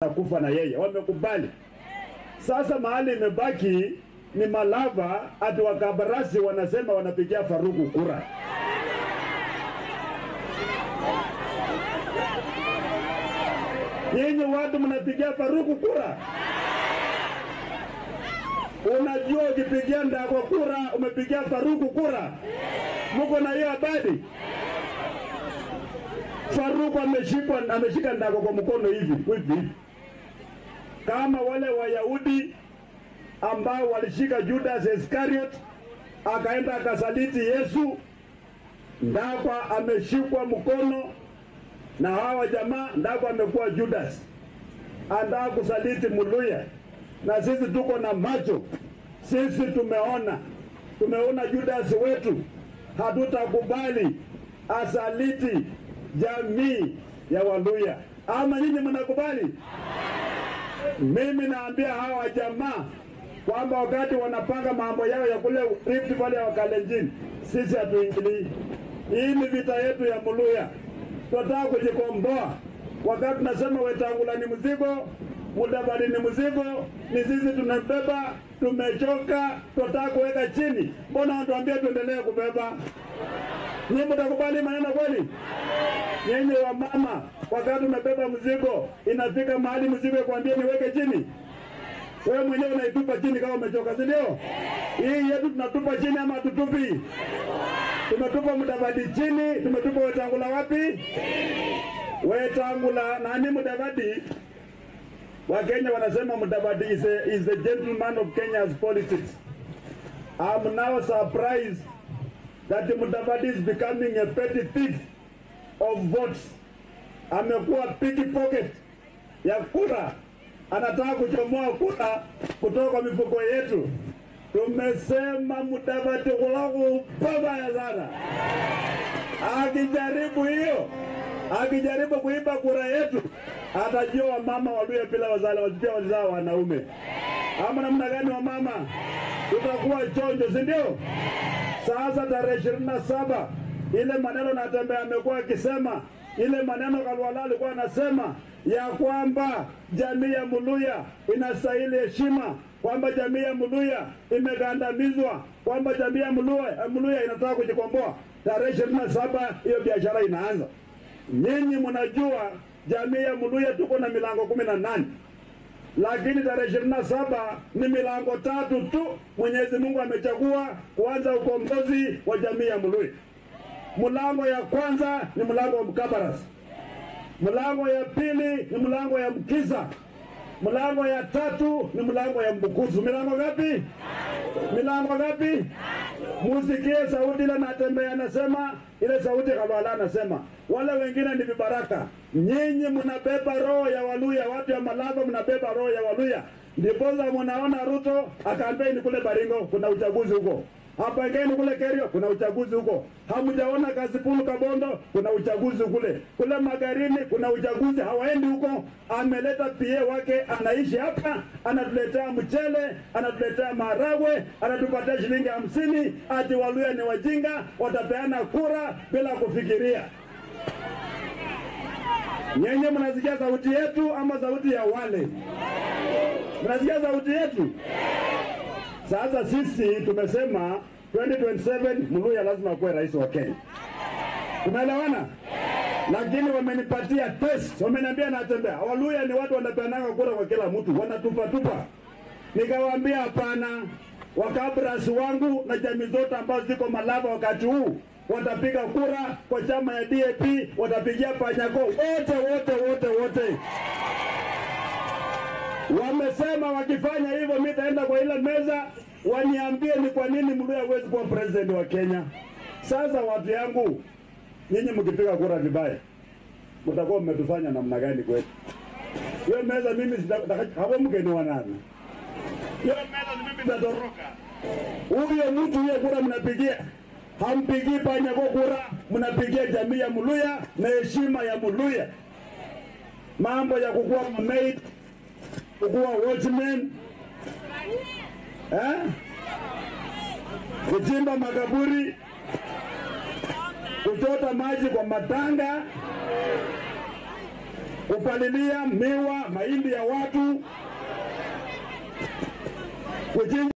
Kufa na yeye wamekubali. Sasa mahali imebaki ni Malava, ati wakabarasi wanasema wanapigia Faruku kura. Nyinyi watu mnapigia Faruku kura? Unajua ukipigia Ndakwa kura umepigia Faruku kura? Mko na hiyo habari? Faruku ameshika Ndakwa kwa mkono hivi hivi, kama wale Wayahudi ambao walishika Judas Iscariot akaenda akasaliti Yesu. Ndakwa ameshikwa mkono na hawa jamaa. Ndakwa amekuwa Judas, anataka kusaliti Muluya, na sisi tuko na macho, sisi tumeona Judas wetu. Hatutakubali asaliti jamii ya Waluya. Ama nyinyi mnakubali? Mimi naambia hawa jamaa kwamba wakati wanapanga mambo yao ya kule Rift Valley ya Wakalenjin, sisi hatuingilii. Hii ni vita yetu ya Muluya, tunataka kujikomboa. Wakati tunasema Wetangula ni mzigo, Mudavadi ni mzigo, ni sisi tunabeba, tumechoka, tunataka kuweka chini. Mbona wanatuambia tuendelee kubeba? Nyinyi mtakubali maneno kweli? Nyinyi wa mama, wakati umebeba mzigo, inafika mahali mzigo kuambia niweke chini. Wewe mwenyewe unaitupa chini kama umechoka, si ndio? Hii yetu tunatupa chini ama hatutupi? Tumetupa Mudavadi chini, tumetupa Wetangula wapi? Wetangula nani Mudavadi? Wakenya wanasema Mudavadi is the gentleman of Kenya's politics. I'm now surprised that Mudavadi is becoming a petty thief of votes. Amekuwa pickpocket ya kura, anataka kuchomoa kura kutoka mifuko yetu. Tumesema Mudavadi kulaku pabaya sana. Akijaribu hiyo, akijaribu kuiba kura yetu, atajua mama Waluya bila wazao wanaume. Ama namna gani wa mama? Tutakuwa chonjo, si ndio? Sasa tarehe 27 ile maneno Natembeya amekuwa akisema, ile maneno Kalwala alikuwa anasema ya kwamba jamii ya Muluya inastahili heshima, kwamba jamii ya Muluya imegandamizwa, kwamba jamii ya Muluya inataka kujikomboa. Tarehe 27 hiyo biashara inaanza. Nyinyi mnajua jamii ya Muluya tuko na milango 18, lakini tarehe 27 ni milango 3 tu Mwenyezi Mungu amechagua kuanza ukombozi wa jamii ya Muluya. Mlango ya kwanza ni mlango wa Mkabaras, mlango ya pili ni mlango ya Mkisa, mlango ya tatu ni mlango ya Mbukusu. Milango ngapi? Milango ngapi? Musikie sauti ile Natembeya anasema, ile sauti Kalwala anasema. Wale wengine ni vibaraka. Nyinyi mnabeba roho ya Waluya, watu ya Malava mnabeba roho ya Waluya. Ndiposa mnaona Ruto akampeni kule Baringo, kuna uchaguzi huko. Hapa ngeni kule Kerio kuna uchaguzi huko. Hamjaona Kasipul Kabondo kuna uchaguzi kule. Kule Magarini kuna uchaguzi, hawaendi huko. Ameleta PA wake anaishi hapa, anatuletea mchele, anatuletea maharagwe, anatupatia shilingi 50, ati Waluya ni wajinga, watapeana kura bila kufikiria. Nyenye mnasikia sauti yetu ama sauti ya wale? Mnasikia sauti yetu? Sasa sisi tumesema 2027 Muluya lazima kuwe rais wa Kenya. Tumeelewana? Lakini wamenipatia test, wameniambia Natembeya, Waluya ni watu wanapeananga kura kwa kila mtu, wanatupa tupa. Nikawaambia hapana, wakabrasi wangu na jamii zote ambazo ziko Malava wakati huu watapiga kura kwa chama ya DAP, watapigia Panyako wote wote wote wote. Wamesema wakifanya hivyo mimi nitaenda kwa ile meza waniambie ni kwa nini Muluya hawezi kuwa president wa Kenya. Sasa watu yangu, nyinyi mkipiga kura vibaya mtakuwa mmetufanya namna gani kwetu? Hiyo meza mimi hapo mgeni wa nani? Hiyo meza mimi nitatoroka. Huyo mtu hiyo kura mnapigia, hampigii Panyako kura, mnapigia jamii ya Muluya na heshima ya Muluya. Mambo ya kukuwa maid, kukuwa watchman, kuchimba makaburi, kuchota maji kwa matanga, Kupalilia miwa, mahindi ya watu, kuchinja